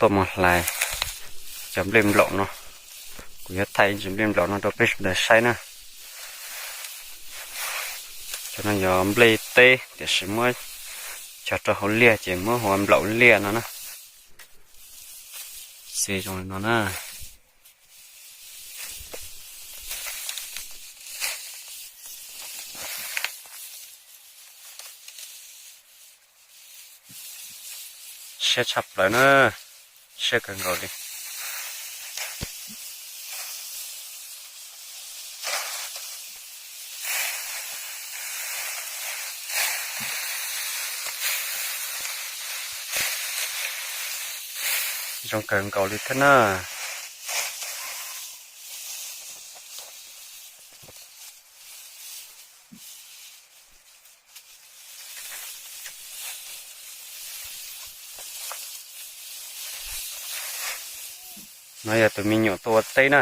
Tuaj mus hlais cov nplej nplaum no, kuv yuav thaij ib ntsis nplej nplaum no rau peb sawv daws saib na. Cov no yog nplej teb tiam sis muab cog rau hauv liaj ces muab hu ua nplaum liaj no na. Xi zoo li no na. Siab tshaj plaws na, siab kawg nkaus li. Zoo kawg nkaus li thiab na. No yog tus me nyuam tuaj ua teb na.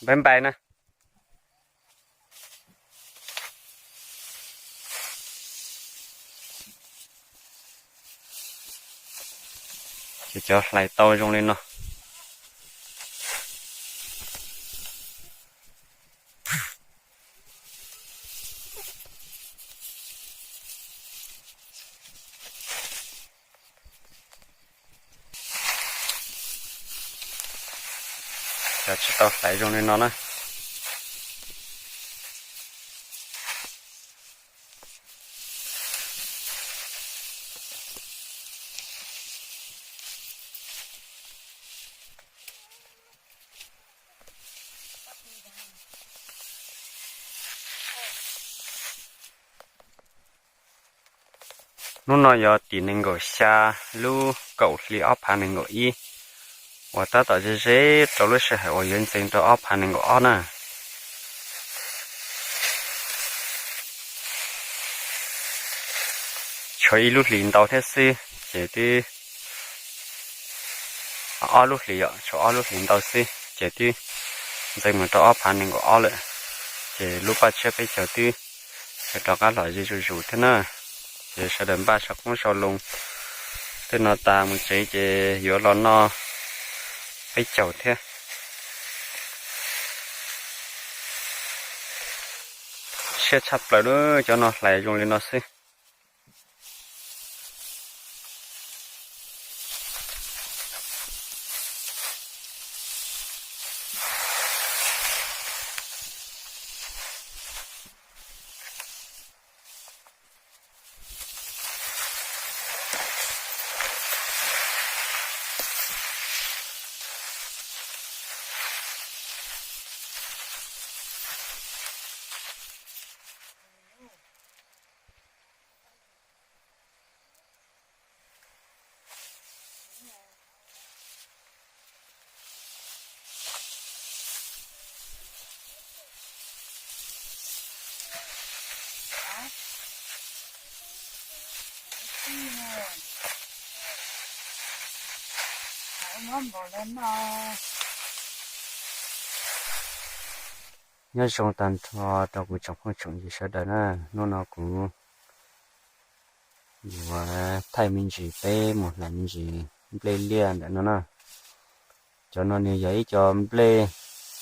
Npab npai na. Ces cov hlais tau zoo li no. Cov tsis tau hlais zoo li no na. Hnub no yog tim nees nkaum xya lub kaum hli ob phav nees nkaum ib, uas tab tom ze ze rau lub sij hawm uas yuav ntxeev rau ob phav nees nkaum ob na. Tshuav ib lub hlis ntau thiab xwb ces twb, ob lub hlis yom, tshuav ob lub hlis ntau xwb ces twb ntxeev mus rau ob phav nees nkaum ob lawm. Ces lub paj tshiab peb caug twb yuav rov qab los ze zuj zus thiab na. Ces sawv daws npaj sau qoob sau loo, tej no tas mus tsev ces yuav los noj peb caug thiab. Siab tshaj plaws lawm, cov no hlais zoo li no xwb. Nyob zoo tag nrho rau kuv tsoom phooj tsoom ywg sawv daws na. Hnub no kuv yuav thaij me ntsis peb mus hlais me ntsis nplej liaj ntawm no na. Cov no nws yog ib co nplej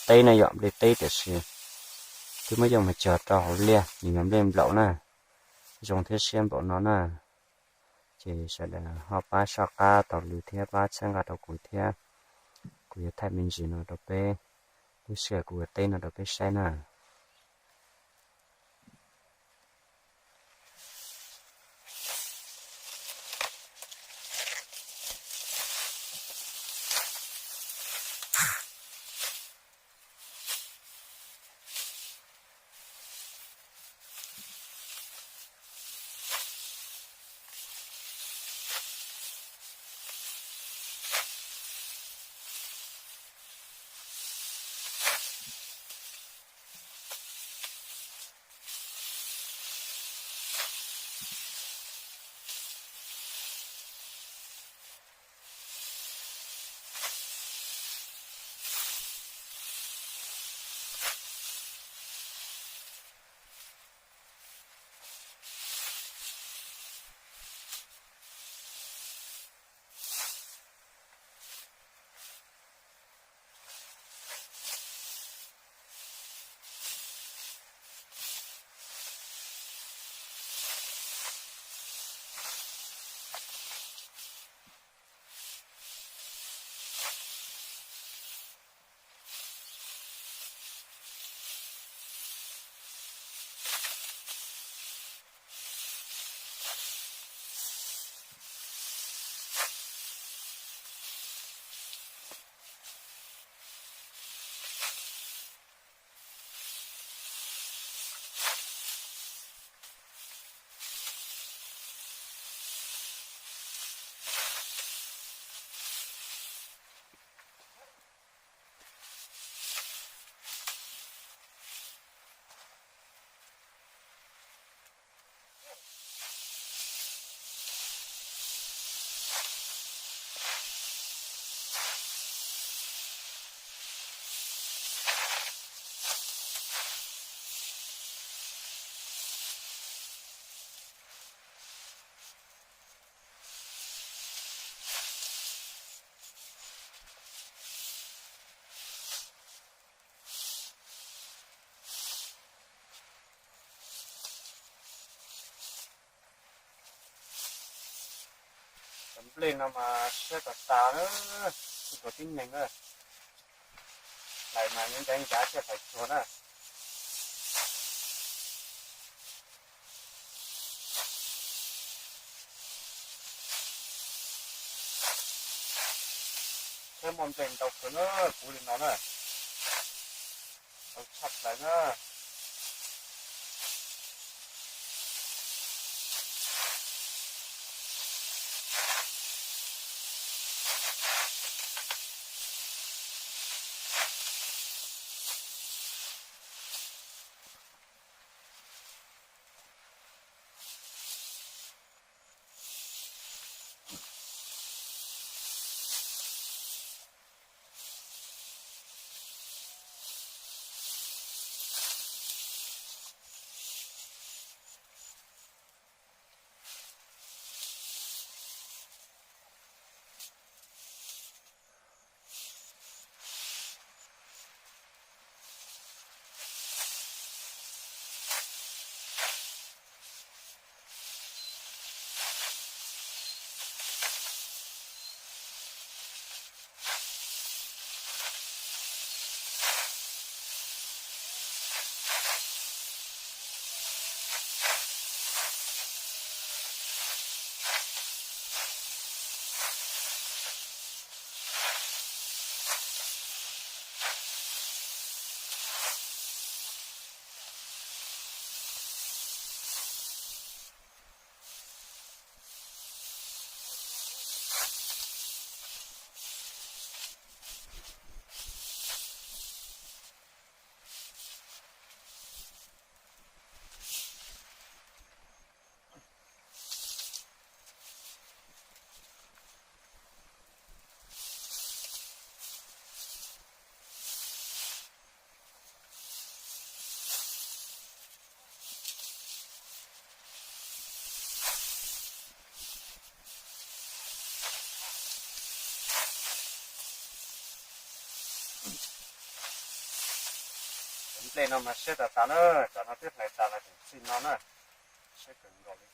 teb na, yog nplej teb tiam sis twb muab coj mus cog rau hauv liaj, nws yog nplej nplaum na. Zoo thiab siab npaum no na. Ces sawv daws ho pab soj qab taug lw thiab pab txhawb nqa rau kuv thiab. Kuv yuav thaij me ntsis no rau peb, lub sij hawm kuv ua teb no rau peb saib na. Nplej no mas siab tas tas na, tsis nkaus tib neeg na. Hlais mas nyob ntev ncav thiaj hlais tsuag na. Thiab muaj nplej ntau kawg na, puv li no na, ntau tshaj plaws na. Nplej no mas siab tas tas na, tsam no twb hlais tas los tseem txij no na, siab kawg nkaus li.